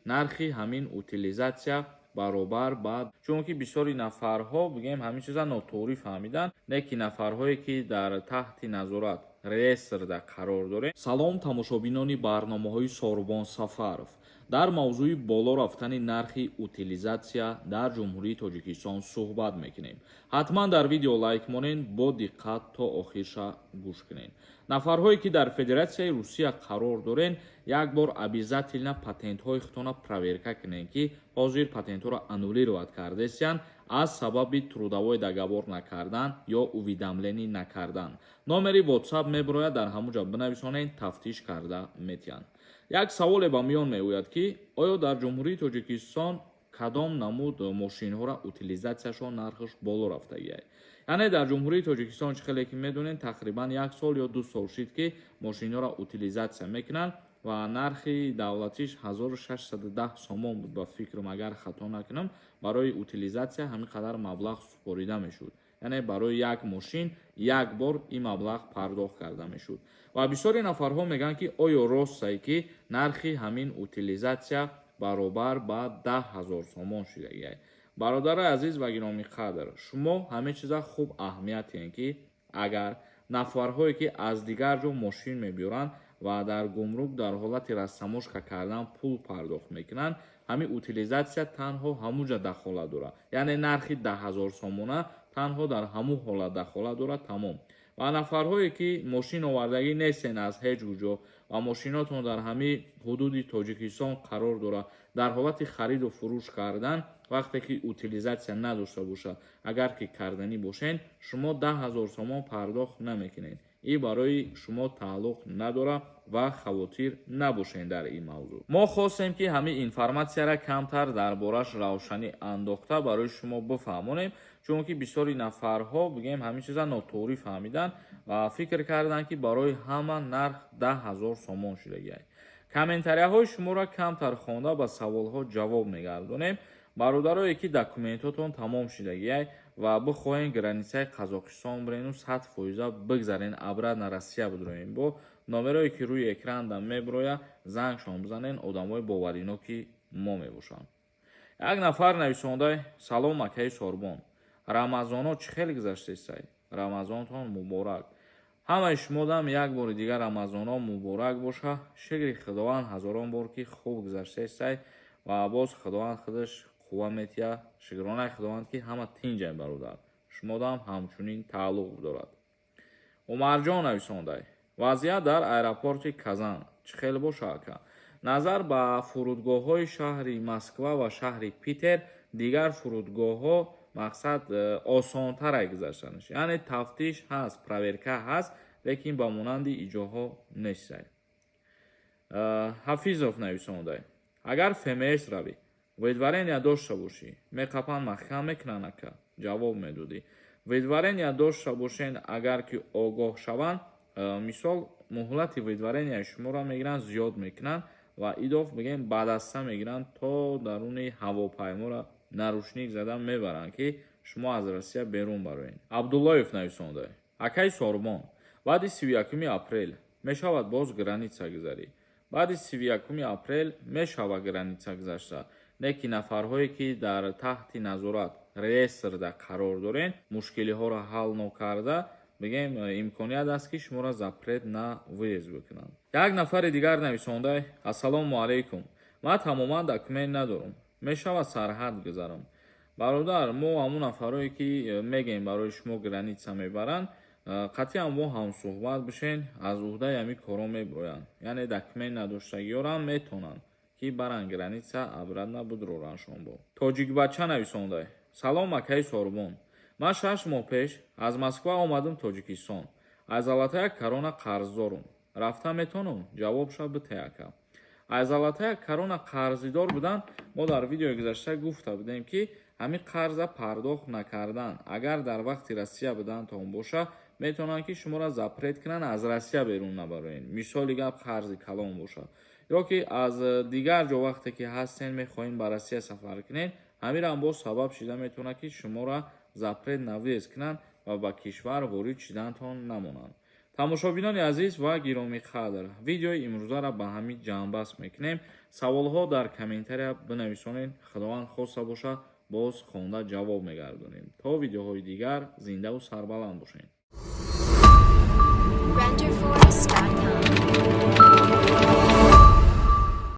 Нархи ҳамин утилизация баробар ба, чунки бисёри нафарҳо, бигем, ҳамин чиза нотуғрӣ фаҳмиданд, не ки нафарҳое, ки дар таҳти назорат, реестрда қарор дорем. Салом, тамошобинони барномаҳои Сорубон Сафаров. Дар мавзӯи боло рафтани нархи утилизация дар Ҷумҳурии Тоҷикистон суҳбат мекунем. Ҳатман дар видео лайк монед, бо диққат то охирша гӯш кунед. Нафарҳое, ки дар Федератсияи Русия қарор дорен, як бор обязательно патентҳои худтона проверка кунед, ки ҳозир патентҳоро аннулировать кардесиянд аз сабаби трудовой договор накардан ё уведомление накардан. Номери WhatsApp мебирояд, дар ҳамон ҷо бинависонед, тафтиш карда метиҳанд. Як саволе ба миён меояд, ки оё дар Ҷумҳурии Тоҷикистон кадом намуд мошинҳоро утилизатсияшон нархаш боло рафтагиай? Яъне дар Ҷумҳурии Тоҷикистон, чӣ хеле ки медонед, тақрибан як сол ё 2 сол шид, ки мошинҳоро утилизатсия мекунанд ва нархи давлатиш 1610 сомон буд, ба фикрам, агар хато накунам. Барои утилизатсия ҳамин қадар маблағ супорида мешуд, яъне барои як мошин як бор ин маблағ пардохт карда мешуд. Ва бисёри нафарҳо мегӯянд, ки оё ростае, ки нархи ҳамин утилизатсия баробар ба 10 000 сомон шудагиай? Бародарои азиз ва гиромиқадр, шумо ҳамин чиза хуб аҳамият диҳед, ки агар нафарҳое, ки аз дигар ҷо мошин мебиёранд ва дар гумрук дар ҳолати растаможка кардан пул пардохт мекунанд, ҳамин утилизатсия танҳо ҳамун ҷа дахолат дорад. Яъне нархи 10 000 сомона танҳо дар ҳамун ҳолат дахолат дорад, тамом. Ва нафарҳое, ки мошин овардагӣ нестен аз ҳеҷ куҷо ва мошинотон дар ҳамин ҳудуди Тоҷикистон қарор дорад, дар ҳолати хариду фурӯш кардан, вақте ки утилизатсия надошта бошад, агар ки карданӣ бошед, шумо 10 000 сомон пардохт намекунед. Ин барои шумо тааллуқ надорад ва хавотир набошед дар ин мавзӯъ. Мо хостем, ки ҳамин информатсияра камтар дар бораш равшанӣ андохта барои шумо бифаҳмонем, чунки бисёри нафарҳо, бигем, ҳамин чиза нотуғрӣ фаҳмиданд ва фикр карданд, ки барои ҳама нарх 10 000 сомон шудагиай. Комментарияҳои шуморо камтар хонда, ба саволҳо ҷавоб мегардонем. Бародарое, ки документотон тамом шудагиай ва бихоҳем границаи Қазоқистон бирену 100 фоиза бигзарен, обратно Россия бидроем, бо номерое, ки рӯи экранда мебирояд, зангшон бизанен. Одамои бовариноки мо мебошанд. Як нафар нависонда: «Салом, акаи Сорбон, Рамазоно чӣ хел гузаштесай? Рамазонтон муборак». Ҳамаи шумодам як бори дигар Рамазоно муборак боша. Шукри Худованд ҳазорон бор, ки хуб гузаштесай ва боз Худованд худаш қувва метиҳа. Шукронаи Худованд, ки ҳама тинҷай. Бародар, шумодам ҳамчунин тааллуқ дорад. Умарҷон нависондай: «Вазъият дар аэропорти Казан чӣ хел боша, ака? Назар ба фурудгоҳҳои шаҳри Москва ва шаҳри Питер, дигар фурудгоҳҳо, мақсад, осонтарай гузаштанаш, яъне тафтиш ҳаст, проверка ҳаст, лекин ба монанди иҷоҳо нестай». Ҳафизов нависондай: «Агар ФМС равӣ, выдворения дошта бошӣ, меқапан, маҳкам мекунанд, ака, ҷавоб медодӣ?» Выдворения дошта бошен, агар ки огоҳ шаванд, мисол, муҳлати выдворенияи шуморо мегиранд, зиёд мекунанд ва идоф, бигем, ба даста мегиранд, то даруни ҳавопайморо наручник зада мебаранд, ки шумо аз Россия берун бароед. Абдуллоев нависонда: «Акаи Сорбон, баъди 31-уми апрел мешавад боз граница гузарӣ?» Баъди 31-уми апрел мешава граница гузашта, не ки нафарҳое, ки дар таҳти назорат, реестрда қарор дорен, мушкилиҳоро ҳал нокарда, бигем, имконият аст, ки шуморо запрет на выезд бикунанд. Як нафари дигар нависонда: «Ассалому алайкум, ман тамоман документ надорам, мешавад сарҳад гузарам?» Бародар, мо ҳамун нафарое, ки мегӯем, барои шумо граница мебаранд, қатъиян мо ҳамсӯҳбат бишен, аз уҳдаи ҳамин корҳо мебироянд. Яъне документ надоштагиёрам метавонанд, ки баранд граница, обратно бидрораншон. Бо тоҷикбача нависонда: «Салом, акаи Сорбон, ман 6 моҳ пеш аз Москва омадам Тоҷикистон, аз Золотая Корона қарздорум, рафта метавонам? Ҷавобша бите, ака». Аз Золотая Корона қарздор будан, мо дар видеои гузашта гуфта будем, ки ҳамин қарза пардохт накардан, агар дар вақти Россия будантон боша, метавонанд, ки шуморо запрет кунанд, аз Россия берун набароед. Мисоли гап, қарзи калон бошад ё ки аз дигар ҷо, вақте ки ҳастен, мехоҳем ба Россия сафар кунед, ҳаминам боз сабаб шида метавонад, ки шуморо запрет на въезд кунанд ва ба кишвар ворид шидантон намонанд. Тамошобинони азиз ва гиромиқадр, видеои имрӯзаро ба ҳамин ҷамъбаст мекунем. Саволҳо дар комментария бинависонед, Худованд хоста бошад, боз хонда ҷавоб мегардонем. То видеоҳои дигар зиндаву сарбаланд бошед. Render Force.